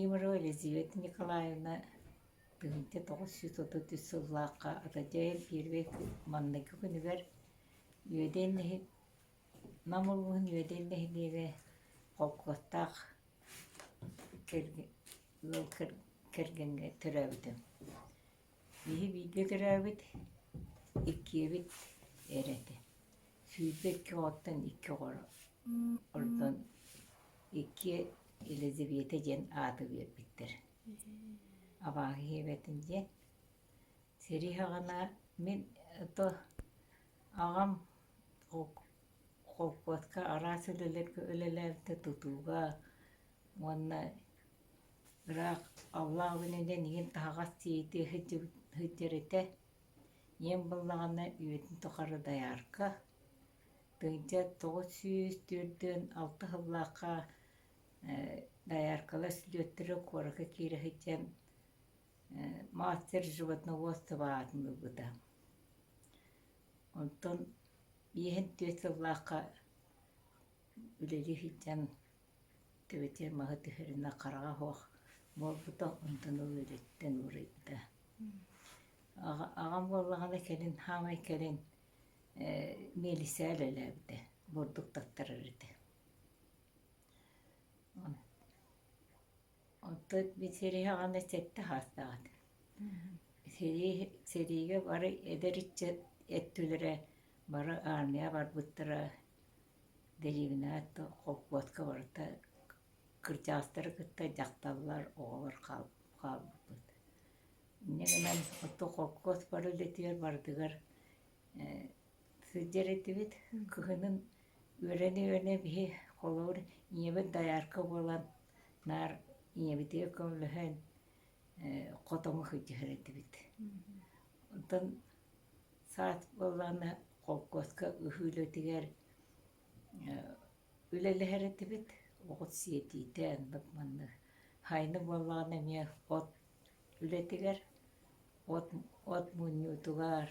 Владимирова Елизавета Николаевна 1933 сыллаахха Атадьайын первэй маҥнайгы күнүгэр Үөдэй Нам улууһун Үөдэй нэһилиэгэ холкуостаах ыал кэргэҥҥэ төрөөбүтүм. Биһи бииргэ төрөөбүт иккиэбит эр этэ. 22 оҕоттон икки оҕо ордон иккиэ Елизавета диэн ааты биэрбиттэр. Абааһы иһиэбэтин диэн. Сэрии саҕана мин то аҕам холкуоска араас үлэлэргэ үлэлээбитэ тутууга уонна ыраах аллаах күнүнэн иһин таһаҕас тиэйтиэ сылдьар этэ. Ийэм буоллаҕына үйэтин тухары доярка. 1946 сыллаахха дояркалар сүлүөттэрэ куоракка киирэ сылдьан мастер животноводства аатын ылбыта. Онтон 54 сыллаахха үлэлии сылдьан Төбөтүгэр маһы түһэринэ хараҕа суох буолбута, онтон ол үлэттэн уурайбыта. Аҕам буоллаҕына кэлин саамай кэлин миэлиссэ үлэлээбитэ, бурдук таттарар этэ. Онтон мин сэрии саҕана сэттэ саастаах этим. Сэрии сэриигэ бары эдэр ыччат өттүлэрэ бары армия барбыттара Дэриэбинэҕэ холкуоска барыта кырдьаҕастары кытта дьахталлар, оҕолор хаалбыппыт. Инньэ гынан оттон холкуос бары үлэтигэр барытыгар сылдьар этибит. Кыһынын үөрэнэ-үөрэнэ биһи холобур ийэбит доярка буолан наар ийэбитигэр көмөлөһөн хотоҥҥо сылдьыһар этибит. Онтон Саас буоллаҕына холкуоска ыһыы үлэтигэр үлэлэһэр этибит, оҕус сиэтиитэ оннук маннык. Сайыны буоллаҕына эмиэ от үлэтигэр, от от мунньуутугар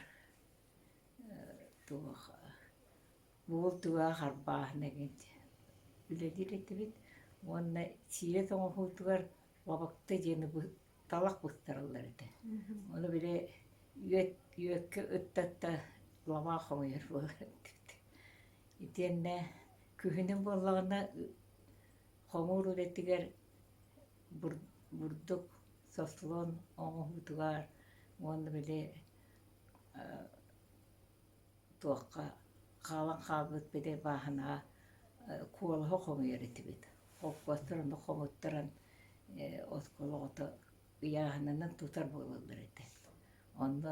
туох бугул түгэҕэ харбааһын эҥин үлэлиир этибит уонна сиэт оҥоһуутугар лабыкта диэни талах быстараллар этэ. Ону били үөт үөккэ ыттатта лабаа хомуйар буолар этибит. Итиэннэ күһүнүн буоллаҕына хомуур үлэтигэр бурдук сослон оҥоһуутугар уонна били туохха хаалан хаалбыт били бааһынаҕа куолаһы хомуйар этибит. Холкуостар ону хомуттаран оскуола оҕото ыйааһынынан тутар буолаллар этэ. Онно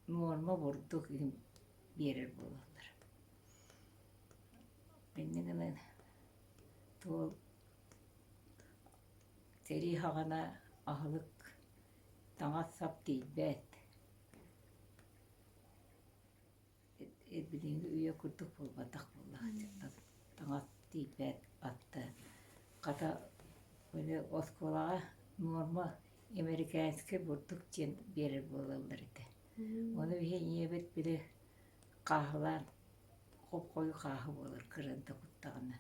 нуорма бурдук биэрэр буолаллар. Инньэ гынан туол сэрии саҕана аһылык, таҥас-сап тиийбэт. Билиҥҥи үйэ курдук буолбатах буоллаҕа таҥас тиийбэт атта хата били оскуолаҕа нуорма эмэрикээнскэй бурдук диэн биэрэр буолаллар этэ. Ону биһи ийэбит били хааһылаан хоп-хойуу хааһы буолар кырыанта куттаҕына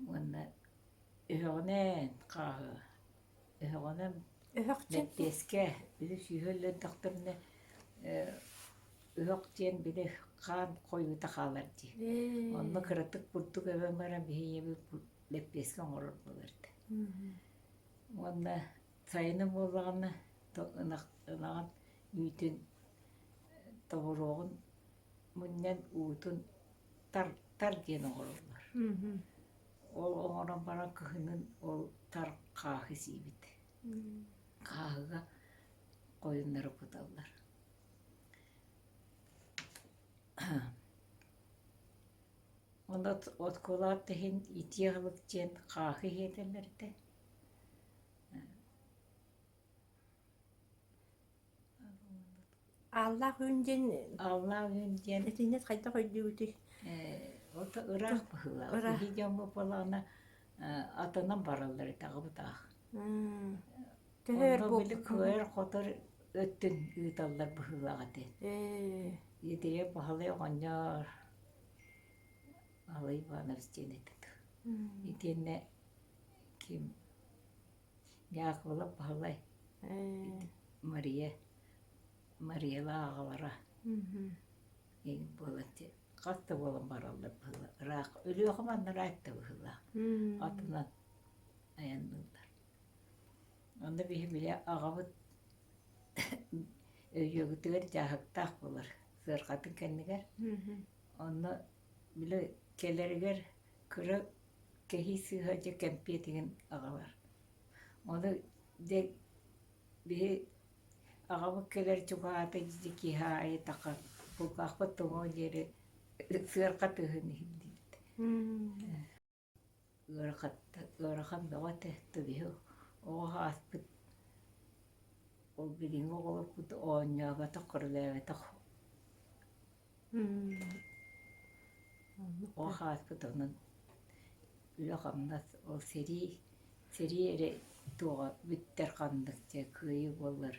уонна өһөҕүнэн хааһы Өһөҕүнэн Өһөх диэн лэппиэскэ били сүүһэ өллөрдөхтөрүнэ өһөх диэн били хаан хойуута хаалар дии. Онно кыратык бурдук эбэн баран биһи ийэбит лэппиэскэ оҥорор буолар этэ. Уонна сайыны буоллаҕына ынах ынаҕын үүтүн тобуруоҕун мунньан уутун тар тар диэн оҥороллор. Ол оҥорон баран кыһынын ол тар хааһы сиибит. Хааһыга хойуннары куталлар. Онно откулаат иһин итии аһылык диэн хааһы иһиэтэллэр этэ. Ааллаах үүн диэн Ааллаах үүн диэн итиннэ хайдах өйдүүгүтүй? Ото ыраах быһыылаах. Ыраах. Биһи дьоммут буоллаҕына атынан бараллар этэ аҕабытаах. Төһө өр Онно били буолбут кыайар-хотор өттүн ыыталлар быһыылаах этэ. Ээ. Итирэ Баһылай оҕонньор Баһылай Иванович диэн этэ. Итиэннэ ким? Дьаакыбылап Баһылай, Мария, Мариялаах аҕалара эҥин буолан хас да буолан бараллар быһыылаах. Ыраах Өлүөхүмэ аннараа өттө быһыылаах. Атынан айанныыллар. Онно биһи били аҕабыт өйүөбүтүгэр дьааһыктаах буолар сыарҕатын кэннигэр. Онно били кэлэригэр кыра кэһии сыыһа дьэ кэмпиэт игин аҕалар. Ону дьэ биһи аҕабыт кэлэр чугаһаата дьэ киэһэ аайы таха кулгаахпыт тоҥуо диэри сыарҕа тыаһын иһиллиибит. Ыарахан бөҕө этэ түбүһү оҕо ааспыт ол билиҥҥи оҕолорбут оонньооботох көрүлээбэтэх оҕо ааспыт онон үлэ-хамнас ол сэрии сэрии эрэ туоҕа бүттэр ханнык дьэ кыайыы буоллар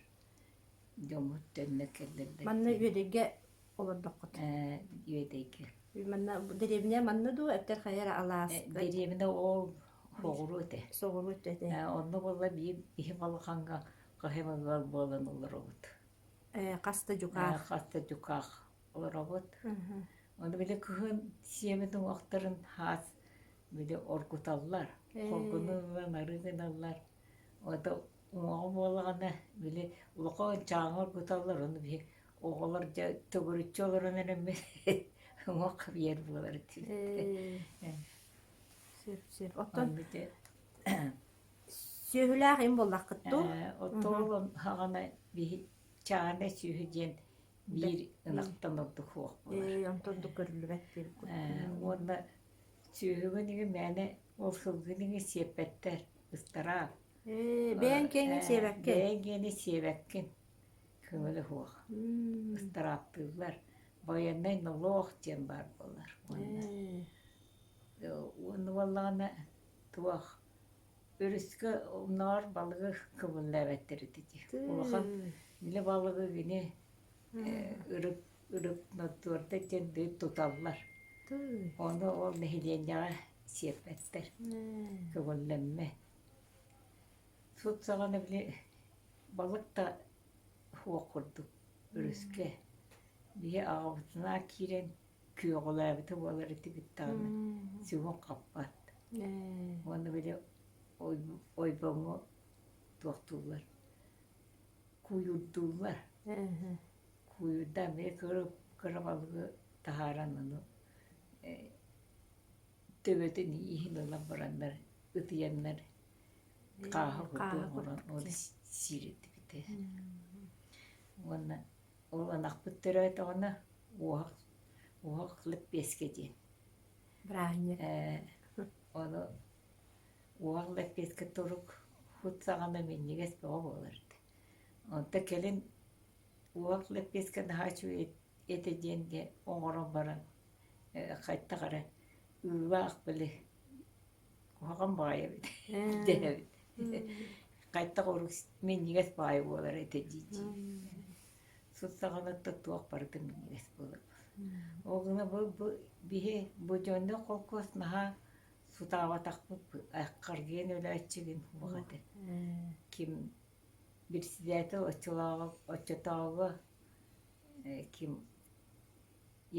дьоммут төннө кэллэллэр Манна Үөдэйгэ олордоххут? Ээ, Үөдэйгэ. Манна дэриэбинэ манна дуу, эптэр хайа эрэ алааска? Дэриэбинэ ол соҕуруу этэ. Соҕуруу этэ. Онно буолла биир киһи балахаҥҥа хаһыма ыал буолан олоробут. Ээ, хас да дьукаах. Хас да дьукаах олоробут. Ону били кыһын сиэмит уҥуохтарын хаас били оргуталлар. Хоргуну ылан арыы гыналлар. Ото уҥуоҕа буоллаҕына били улахан чааҥы оргуталлар, ону биһи оҕолор дьэ төгүрүччү олорон эрэммит уҥуох биэр буолар этибит. Сөп, сөп. Оттон сүөһүлээх им буоллаххыт дуу? Оттон хаҕана биһи чаана сүөһү диэн биир ынахтан ордук суох буолар. Онтон ордук көрүллүбэт диэбит Уонна сүөһүгүн иҥи мээнэ ол сылгыны иҥи сиэппэттэр, ыстараап. Бэйэҥ киэҥин сиэбэккин? Бэйэҥ киэни сиэбэккин. Көҥүлэ суох. Ыстарааптыыллар. Военнай нолуок диэн баар буолар. Уонна буоллаҕына туох өрүскэ умнаҕар балыгы көҥүллээбэттэр ити дии. Улахан били балыгы кини ырып ырып нотуорда диэн туталлар. Ону ол нэһилиэнньэҕэ сиэппэттэр. Көҥүллэммэ. Сут саҕана били балык да суох курдук өрүскэ. Биһи аҕабытынаа киирэн күөҕүлээбитэ буолар этибит даҕаны сүгүн хаппат. Уонна били ойбоҥҥо туохтууллар, куйуурдууллар. Куйуурдаан били кыра балыгы таһааран ону төбөтүн иһин ылан бараннар ытыйаннар хааһы курдук оҥорон ону сиир этибит Уонна ол ынахпыт төрөөтөҕүнэ уоһах уоһах лэппиэскэ диэн. Бырааһынньык. Ону уоһах лэппиэскэ турук хут саҕана минньигэс бөҕө буолар этэ. Онто кэлин уоһах лэппиэскэ наһаа үчүгэй этэ диэн оҥорон баран хайдах эрэ ыылаах били куһаҕан баҕайы эбит дэһэбит. Хайдах урук минньигэс баҕайы буолар этэ дии-дии. Сут саҕана туох барыта минньигэс буолар. Ол гына бу, бу биһи бу дьонно холкуос наһаа сутаабатахпыт харгыйан өлөөччүгүн суох этэ. Ким председатель оччолооҕу оччотооҕу ким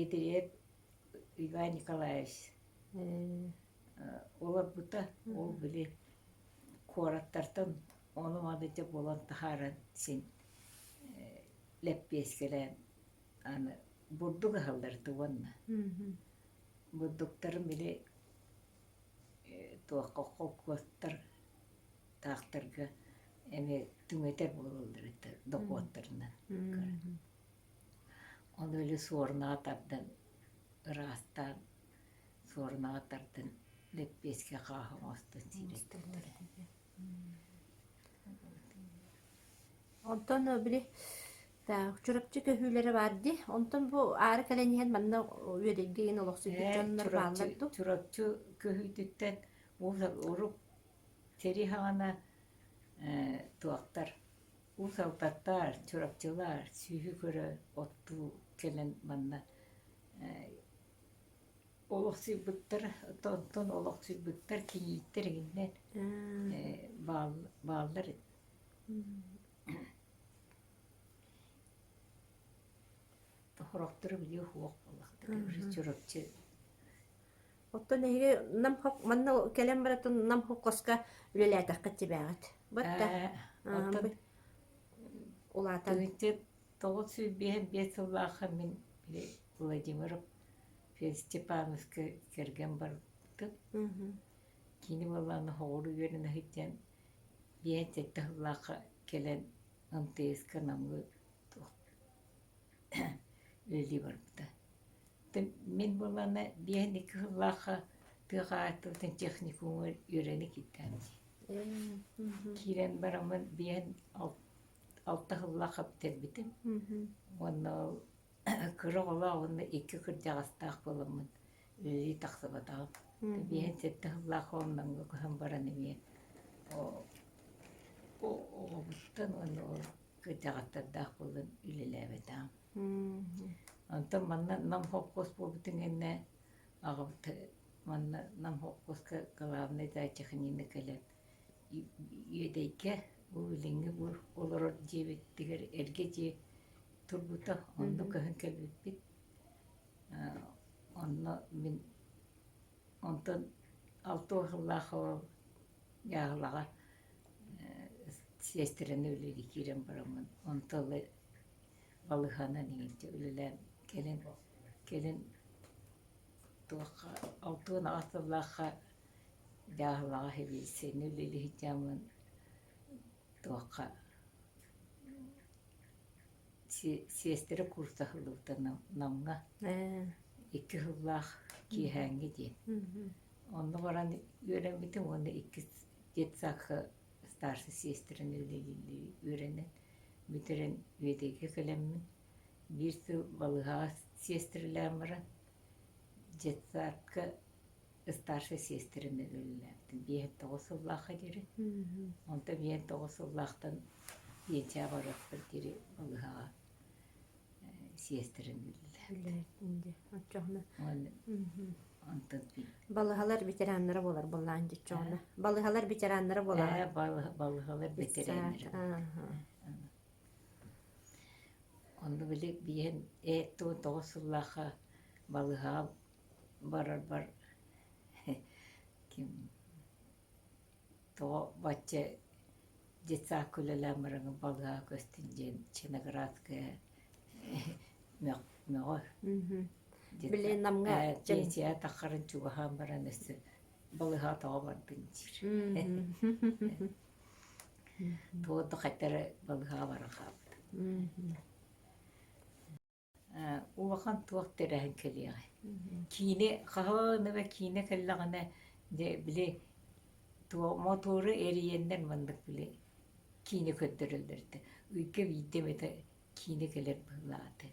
Едреев Иван Николаевич олорбута ол били куораттартан ону-маны дьэ булан таһааран син лэппиэскэлээн аны бурдук ыһаллар уонна бурдуктарын били туохха холкуостар таахтарга эмиэ түҥэтэр буолаллар этэ дохуоттарынан Ону өлө суорунаҕа тардан ыраастаан суорунаҕа тардан лэппиэскэ хааһы оҥостон сиир этилэр. Онтон били Чурапчы көһүүлэрэ баар дии. Онтон бу аара кэлэн иһэн манна Үөдэйгэ иһин олохсуйбут дьоннор бааллар дуу? Чурапчы көһүүтүттэн урук сэрии саҕана туохтар Уус Алдаттар, Чурапчылар сүөһү көрө оттуу кэлэн манна. Олохсуйбуттар, онтон олохсуйбуттар кийииттэр иҥиннэр бааллар. Сорохторо били суох буоллахтара Чурапчы. Оттон эһиги Нам манна кэлэн баратын Нам холкуоска үлэлээтэххит тибээҕит. Батта. Оттон Улаатан. 955 сыллаахха мин били Владимиров Федор Степановичка кэргэн барбытым. Кини буоллаҕына соҕуруу үөрэнэ сылдьан 57 сыллаахха кэлэн МТС-ка Намҥа үлэлии барбыта. Мин буоллаҕына 52 сыллаахха тыа хаһаайыстыбатын техникумугар үөрэнэ киирдэҕим дии. Киирэн бараммын 56 сыллаахха бүтэрбитим. Уонна ол кыра оҕолоох уонна икки кырдьаҕастаах буоламмын үлэлии тахсыбатаҕым. 57 сыллаах Намҥа көһөн баран эмиэ оҕобуттан уонна ол кырдьаҕастардаах буолан үлэлээбэтэҕим. Онтон манна Нам холкуос буолбутун кэннэ аҕабыт манна Нам холкуоска главнай зоотехнигы кэлэн Үөдэйгэ бу билиҥҥи бу олорор дьиэбитигэр эргэ дьиэ турбута, онно көһөн кэлбиппит. Онно мин онтон 6 сыллаах ол дьааһылаҕа сиэстэрэни үлэлии киирэн бараммын, онтон ыла балыыһанан иҥинчэ үлэлээн кэлин кэлин туохха 68 сыллаахха дьааһылаҕа сэбиэдиссэйинэн үлэлии сылдьаммын туохха сиэстэрэ курса сылдьыбыта Намҥа икки сыллаах киэһээҥҥи диэн. Онно баран үөрэммитим уонна иккис детсадка старшай сиэстэрэнэн үлэлии үөрэнэн бүтэрэн Үөдэйгэ кэлэммин биир сыл балыыһаҕа сиэстэрэлээн баран детсадка старшай сиэстэрэнэн үлэлээбитим 59 сыллаахха диэри. Онтон 59 сыллаахтан пенсияҕа барыахпар диэри балыыһаҕа сиэстэрэнэн үлэлээбитим. Оччоҕуна Онтон балыыһалар ветераннара буолар буоллаан дьоччоҕуна. Балыыһалар ветераннара буолар. Ээ, балыыһалар бэтэрээннэрэ. Онно били биһэн 19 сыллаахха балыыһаҕа барарбар ким тоҕо бачча детсадка үлэлээн бараҥҥын балыыһаҕа көстүн диэн Чиноградская мөҕөр. Били Намҥа Пенсия таххарын чугаһаан баран өссө балыыһаҕа тоҕо бардын диир. Туох да хайта эрэ балыыһаҕа баран хаалбыт. Улахан туох тэрээһин кэлиэҕэй. Киинэ хаһан эмэ киинэ кэллэҕинэ дьэ били мотуору эрийэннэр маннык били киинэ көрдөрөллөр этэ. Ыйга биирдэ эмэтэ киинэ кэлэр быһыылаах этэ.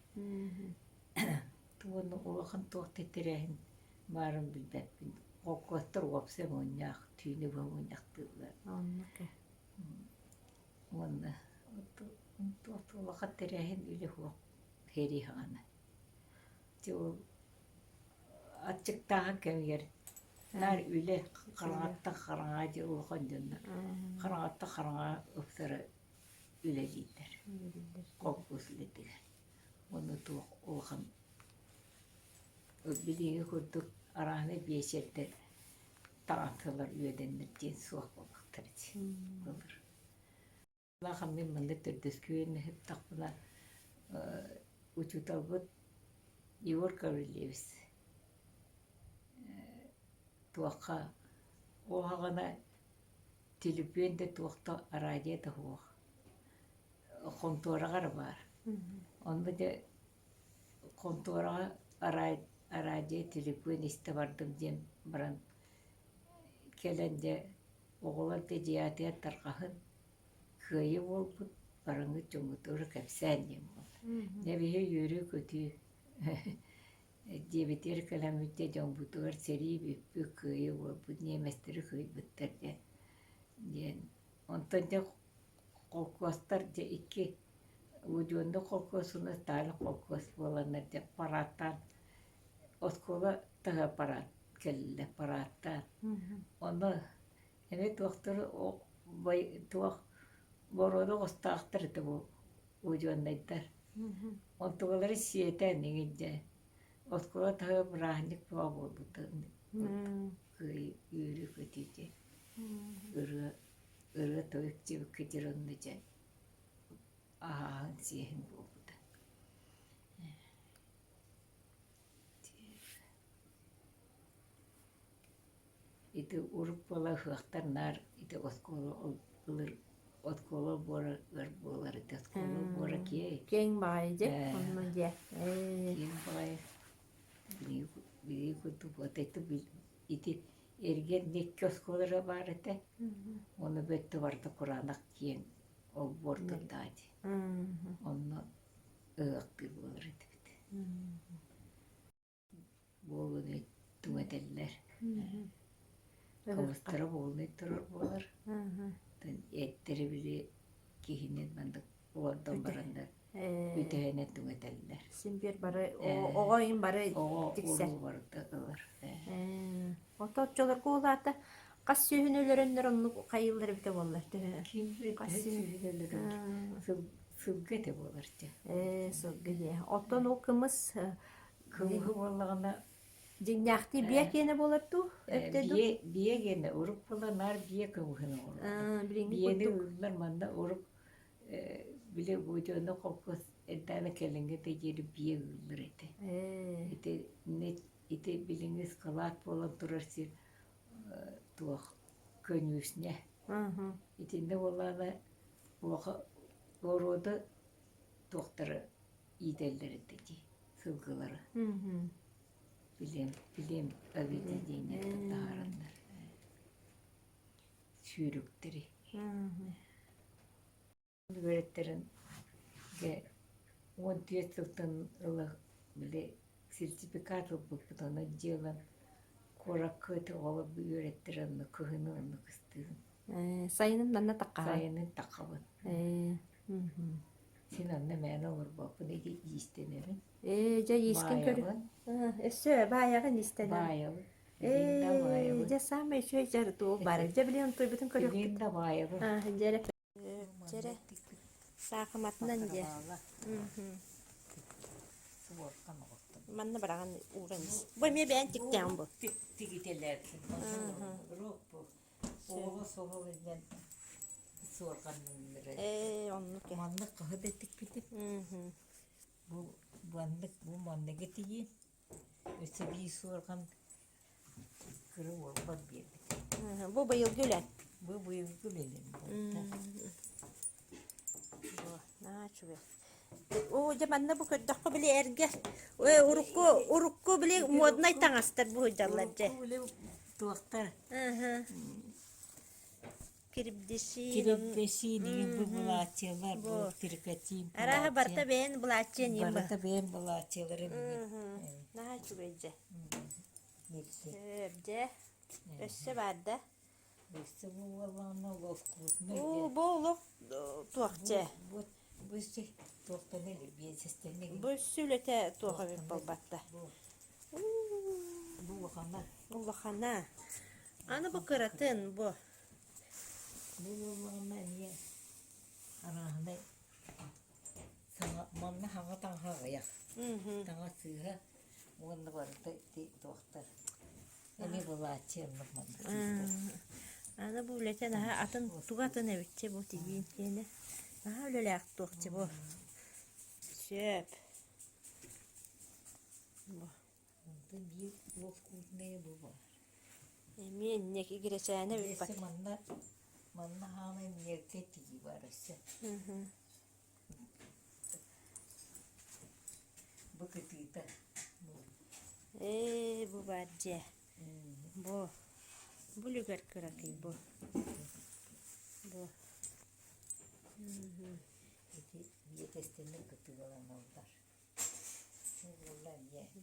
Уонна улахан туох да тэрээһин баарын билбэппин. Холкуостар уопсай мунньах, түүнү быһа мунньахтыыллар. Уонна туох улахан тэрээһин үлэ суох сэрии саҕана. Дьэ ол аччыктааһын кэмигэр наар үлэ хараҥаттан хараҥаҕа дьэ улахан дьоннор хараҥаттан хараҥаҕа ыпсара үлэлииллэр. Холкуос үлэтигэр. Уонна туох улахан билиҥҥи курдук арааһынай биэчэрдэр таҥастылар үөдэннэр диэн суох буоллахтара дии былыр. Улахан мин маннык төрдүскүөн ыһыктахпына учууталбыт Егор Гаврильевич туохха уоһаҕына түлүпүөн да туох да араадьыйа да суох хонтуораҕа эрэ баар. Онно дьэ хонтуораҕа араадьыйа түлүпүөн истэ бардым диэн баран кэлэн дьэ оҕолор да дьиэҕитигэр тарҕаһын кыайыы буолбут барыҥҥыт дьоҥҥутугар кэпсээн диэн буолла. Дьэ биһи үөрүү-көтүү диэбитигэр кэлэммит дьэ дьоммутугар сэрии бүппүт, кыайыы буолбут, ньиэмэстэри кыайбыттар диэн диэн. Онтон дьэ холкуостар дьэ икки Удьуоннук холкуос уонна Сталин холкуос буоланнар дьэ параадтаан оскуола. таһа парад кэллэ парадтаан. Ону эмиэ туохтары туох боруода оҕустаахтар этэ бу удьуоннайдар. Онтугалары сиэтээн иҥилдьэ оскуола таһыгар бырааһынньык бөҕө буолбута кыайыы үөрүү-көтүү диэн ырыа ырыа тойук диэбиккэ диэри онно дьэ аһааһын сиэһин буолбута. Ити урут буола ыһыахтар наар ити оскуола ылыр оскуола буора ыр буолар ити оскуола буора киэй. Киэҥ баҕайы дьэ, онно дьэ. Киэҥ баҕайы билии курдук вот это ити эргиэн икки оскуолара баар этэ. Ону бөттө барыта кураанах киэҥ олбуор турдаа дии. Онно ыһыахтыыр буолар этибит. Буолуну түҥэтэллэр. Кымыстара буолунай турар буолар. Эттэри били киһини маннык олордон бараннар үтэһэнэн түҥэтэллэр. Син биир бары оҕо иһин бары Оҕо тиксэр. уруу барыта ылар. Ото оччолорго ол аата хас сүөһүнү өлөрөннөр оннук хайыыллар эбитэ буоллар төһө? Ким Хас төһө сүөһүнү өлөрөр сылгы этэ буолар дьэ. Ээ, сылгы диэ. Оттон ол кымыс Кымыһы буоллаҕына Дьиҥнээхтии биэ киэнэ буолар дуу, эбитэ дуу? Биэ, биэ гиэнэ урук буола наар биэ кымыһын оҥороллор. Билиҥҥи Биэни курдук. ыыллар манна урук били Буденный холкуос эрдэҕинэ кэлиҥҥи да диэри биэ ыыллар этэ. Ити ити билиҥҥи ыскалаат буолан турар сир туох көньүүснэ. Итиннэ буоллаҕына улахан боруода туохтары иитэллэр этэ дии сылгылары. Билиэм, билиэм объединениеттан таһаараннар сүүрүктэри. Үөрэттэрин 14 сылтан ыла били сертификат ылбыппыт онон дьиэ ылан куоракка ити оҕолор үөрэттэрэ онно кыһынын онно кыстыыбын. Сайынын манна таххаҕын? Сайынын таххабын. Син онно мээнэ олорбоппун ити иистэнэбин. Ээ, дьэ иискин көр. Баайабын. Өссө баайаҕын иистэнэҕин. Баайабын. Билигин да Ээ, баайабын. дьэ саамай үчүгэй дьарык ол баар. Дьэ билигин тойбутун көрүөхпүт. Билигин да баайабын. Дьэ эрэ. Дьэ эрэ. Саахыматынан дьэ. Суорҕан оҕостон. Манна бараҕын ууран ис. Бу эмиэ бэйэн тиктэҕин бу. Тигитэлээбитим. Рук бу. Оҕо соһол иннэн суорҕаннаннара. Ээ, оннук. Маннык хаһы да тикпитим. Бу маннык бу манныгы тигиин. Өссө биир суорҕан кыра уолбар биэрбит. Бу быйылгы үлэ. Бу быйылгы үлэлэрим Бу наһаа үчүгэй. Оо, дьэ манна бу көрдөххө били эргэ урукку урукку били моднай таҥастар бу сылдьаллар дьэ. Урукку били туохтар Кирбдесин. Кирбдесин игин бу былааччыялар бу трикотин Арааһа барыта бэйэн былааччыйан иин Барыта бэйэн былааччыялары Наһаа үчүгэй дьэ. Сөп дьэ. Өссө баар да? Өссө бу буоллаҕына лоскутный Уу, бу олох туох дьэ. Бу бу туохтан биэсэстэнэ Бу өссө үлэтэ туох эбит буолбатта. Бу улахана. Улахана. Аны бу кыратын бу. Бу буоллаҕына эмиэ арааһынай саҥа манна хаҥа таҥаһа аҕыйах. Таҥа сыыһа уонна барыта ити туохтар эмиэ былааччы оннук манна сыыстар. Аны бу үлэтэ наһаа атын туга атын эбитчи бу тигиин киэнэ. Наһаа үлэлээх туохчу бу. Сөп. Бу. Онтон биир лоскутная бу баар. Эмиэ инник игирэчээнэ Өссө бүппэт. манна манна хаалан миэркэ тигии баар өссө. Бу кытыыта. Ээ, бу баар дьэ. Бу. Бу үлүгэр кыракый бу. Бу. Ити биэтэстэннэ кытыыланаллар.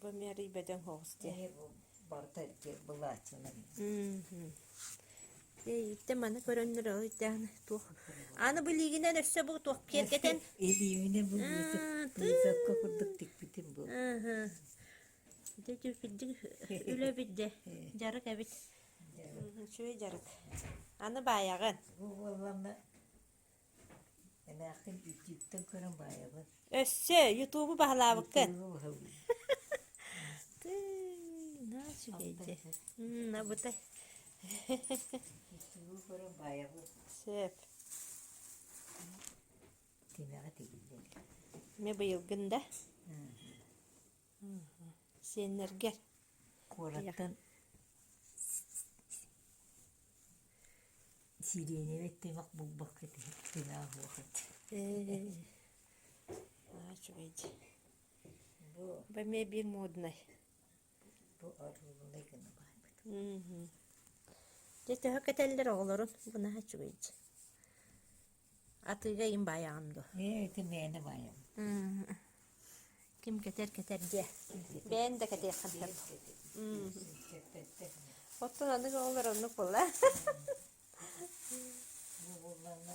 Бу эмиэ арый бөдөҥ соҕус дии. Эмиэ бу барыта былааччынан. Ииттэ маны көрөннөр ол иттэҕинэ туох аны билиигинэн өссө бу туох киэргэтэн Илиибинэн бу быысапка курдук тикпитим бу. Дьэ кырдьык үлэ эбит дьэ, дьарык эбит. Үчүгэй дьарык. Аны баайаҕын. Бу буоллаҕына эмээххин ютубтан көрөн баайабын. Өссө ютубу баһылаабыккын. Ютубу баһылыыбын. Тыы, наһаа үчүгэй дьэ. Абытай. Ютубу көрөн баайабын. Сөп. Тимэҕэ тигиллэр. Эмиэ быйылгын да? Сиэннэргэр. Куораттан сириэнэбэй тимэх булбакка тимэҕэ суох этэ. Ээ, үчүгэй дии. Бу Бу эмиэ биир моднай. бу оруобунай гына баайбыт. Дьэ төһө кэтэллэр оҕолорун? Бу наһаа үчүгэй дии. Атыыга им баайаҕын дуо? Ээ, ити мээнэ баайабын. Ким кэтэр кэтэр диэ. Бэйэн да кэтиэххин сөп. Оттон аныгы оҕолор оннук буолла. Бу буоллаҕына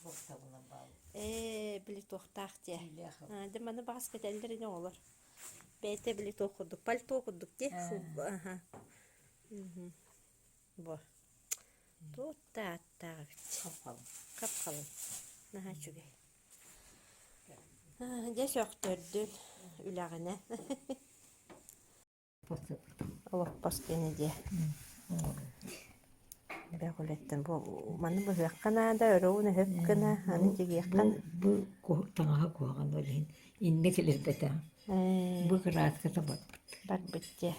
туох табылан баалбыт. Ээ, били туохтаах диэ. Дьэ маны баҕас кэтэллэр ини оҕолор. Бэйэтэ били туох курдук, пальто курдук дии. Аха. Бу. Туох да ааттаах эбит. Хап-халыҥ. Хап-халыҥ. Наһаа үчүгэй. Дьэ сөхтөрдүн үлэҕинэ. Олоппос диэни диэ. Элбэх үлэттэн бу маны быһыахха наада, өрөҕүн өһөп гына, аны дьигиэххэ Бу таҥаһа куһаҕан ол иһин иннэ кэлэрбэтэх. Бу кырааската барбыт. Барбыт дьэ.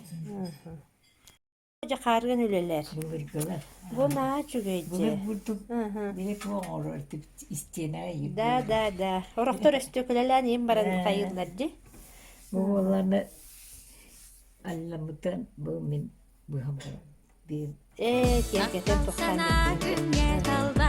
Дьэ хаарыан үлэлэр. Былыргылар. Бу наһаа үчүгэй дьэ. Былыр бурдук били туох оҥорор истиэнэҕэ Да, да, да. Орохтор өстүөкүлэлээн иһин баран хайыыллар дии. Бу буоллаҕына алламмытан бу мин быһам баран биир Ээ, киэргэтэн тухтаан Санаа күҥҥэ талба.